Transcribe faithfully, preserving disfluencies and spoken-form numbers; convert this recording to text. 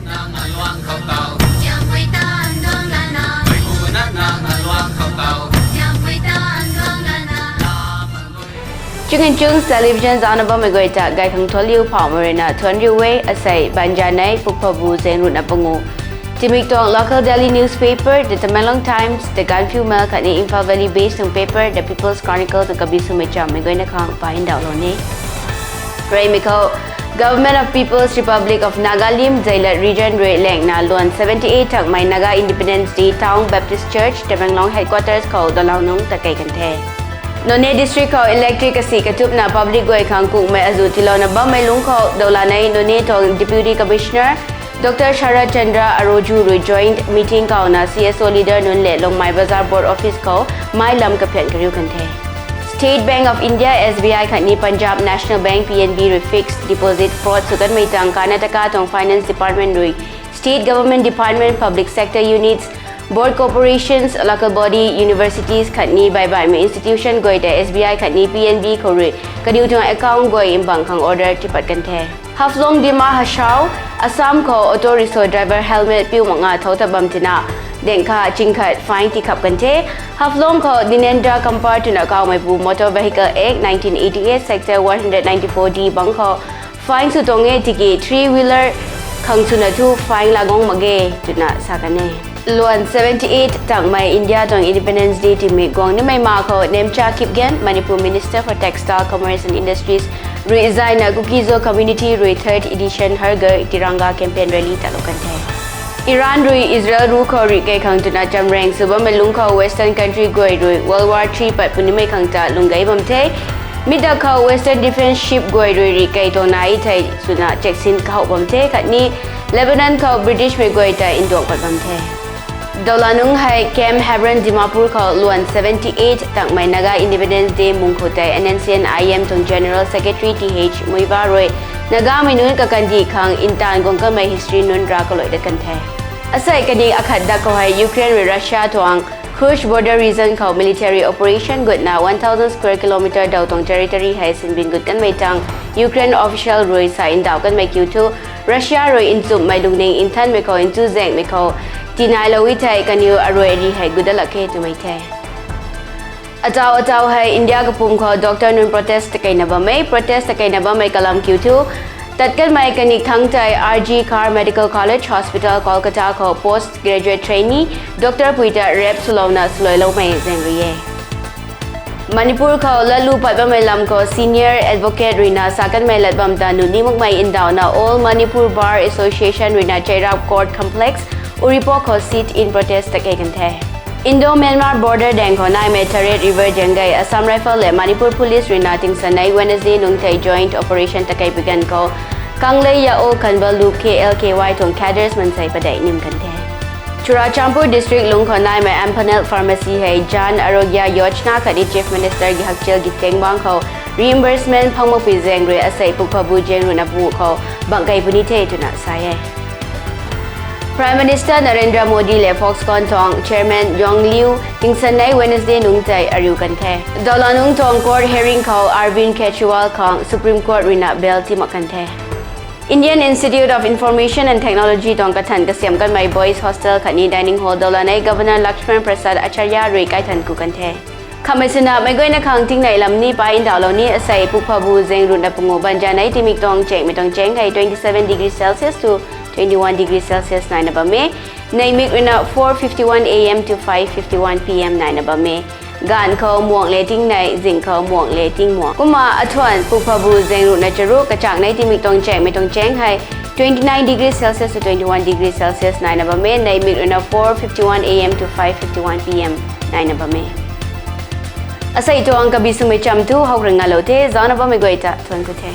Nang aluang khou tau. Tiangpui tan duang lana. Mei pu na nang aluang khou tau. Tiangpui tan duang lana. Chung and Chungs Television zana bammei guay ta gay khang thuanliu phauhmei ruina thuanriu e. Asei banjanei pukphabu zeng ruhna pangu timik tuang local daily newspaper The Tamenglong Times, The Gaanphiu Mail khatni Imphal Valley based tuang paper The People's Chronicle tuang kabi swmei chammei guayna khang pa ndauhlou ni. Reymei khou, Government of People's Republic of Nagalim Zeilat Region rui lengna luan seventy-eight thangmei Naga Independence Day Town Baptist Church Tamenglong Headquarters khou dalau nungc ta kei kan the. Noney District khou electric kasi katupna public guay khang kungmei azu tiilouna bammei lungc khou daulanei Noney tuang Deputy Commissioner Doctor Sharat Chandra Aroju rui joint meeting kauna C S O leader nunc le Longmai Bazar Board Office khou mei lam kaphian kariu kan the. State Bank of India, S B I khatni Punjab National Bank, P N B rui fixed deposit fraud sw kanmei tang Karnataka tuang Finance Department rui State Government Department, Public Sector Units, Board Corporations, Local Body, Universities khatni baibaimei institution guay tei S B I khatni P N B khou rui kaniw tuang account guay mbang khang order tipat kan the. Haflong Dima Hasao, Assam khou auto rickshaw driver helmet piu mak nga thau ta bam tina, dengkha chingkhat fine tikhap kan the. Haflong khou Dinendra Kampar twna kawmeipu Motor Vehicle Act nineteen eighty-eight Sector one hundred ninety-four D bang khou fine sw tuang e tiki three wheeler khang swna thu fine laguang mak ge twna sa kan e. Luan seventy-eight tangmei India tuang Independence Day timik guang nimei ma khou Nemcha Kipgen, Manipur Minister for Textile, Commerce and Industries rui zaina Kuki-Zo community rui third edition Har Ghar Tiranga campaign rally talou kan the. Iran rui Israel ru khou rih kei khang twna chamrang sw bammei lungc khou Western country guay rui World War Three pat punimei khang ta lung gei bam the. Mi dak khou Western defence ship guay rui rih kei tuang nai thei swna chaksin kahouh bam the khatni Lebanon khou British mei guay ta nduak pat bam the. Daulanungc hei Camp Hebron Dimapur khou luan seventy-eight tangmei Naga Independence Day mung khou tei N N C N I M tuang General Secretary Th Muivah rui Nagamei nunc kakandih khang ntaanv guang kanmei history nunc ra kalui dat kan the. Asei kani akhat dak khou hei Ukraine rui Russia tuang Kursk border region khou military operation gutna one thousand square kilometer daw tuang territory hei sinbin gut kanmei tang Ukraine official rui sa ndauh kanmei kiu thu Russia rui nchumhmei lungning nthanmei khou nchuzaenghmei khou tinailou e thei kaniw arui ri hei gut dat lak khe twmei the. Atau atau hei India kapwm khou doctor nunc protest takeina bam e. Protest takeina bammei kalam kiu thu tat kanmei kanik thangc tei R G Kar Medical College Hospital, Kolkata khou post graduate trainee doctor pui ta rape swlouna swluailoumei zaeng rui e. Manipur khou latlu pat bammei lam khou senior advocate ruina sa kanmei lat bam ta nuni makmei ndauhna All Manipur Bar Association ruina Cheirap Court Complex, Uripok khou sit-in protest takei kan the. Indo-Myanmar border daeng khou naimei Tharet River zaeng gei Assam Rifle le Manipur Police ruina tingsanei Wednesday nungc tei joint operation takei pui ganv khou Kanglei Yao Kanbal Loop K L K Y tuang cadres mansei padeih nim kan the. Churachandpur district lungc khou naimei Ampanel Pharmacy hei Jan Arogya Yojana khatni Chief Minister ki hakchil ki teng bang khou reimbursement phang makpui zaeng rui asei pukphabu zaeng ruhna panguh khou bangh kei puni the twna sa e. Prime Minister Narendra Modi le Foxconn tuang Chairman Yong Liu tingsanei Wednesday nungc tei ariu kan the. Daulanungc tuang court hearing khou Arvind Kejriwal khang Supreme Court ruina bail tiimak kan the. Indian Institute of Information and Technology tuang kathan kasiam kanmei Boys Hostel khatni Dining Hall daulanei Governor Lakshman Prasad Acharya rui kaithan ku kan the. Khamhmei swna meic guayna khang tingnei lam ni pai ndauhlou ni asei pukphabu zaeng ruhna panguh banjanei tingmik tuang chengmei tuang cheng hei twenty seven degree Celsius to twenty one degree Celsius naina bam e. Neihmik ruina four fifty one A M to five fifty one P M naina bam e. Gaanv khou muang le tingnei, zing khou muang le tingmuang. Kumna athuan pukphabu zaeng ruhna charuk kachaknei tingmik tuang chengmei tuang cheng hei twenty nine degree Celsius to twenty one degree Celsius naina bam e. Neihmik ruina four fifty one A M to five fifty one P M naina bam e. Asei tuang kabi swmei cham thu howkring ngalou the, zaucna bammei guay ta thuan ku the.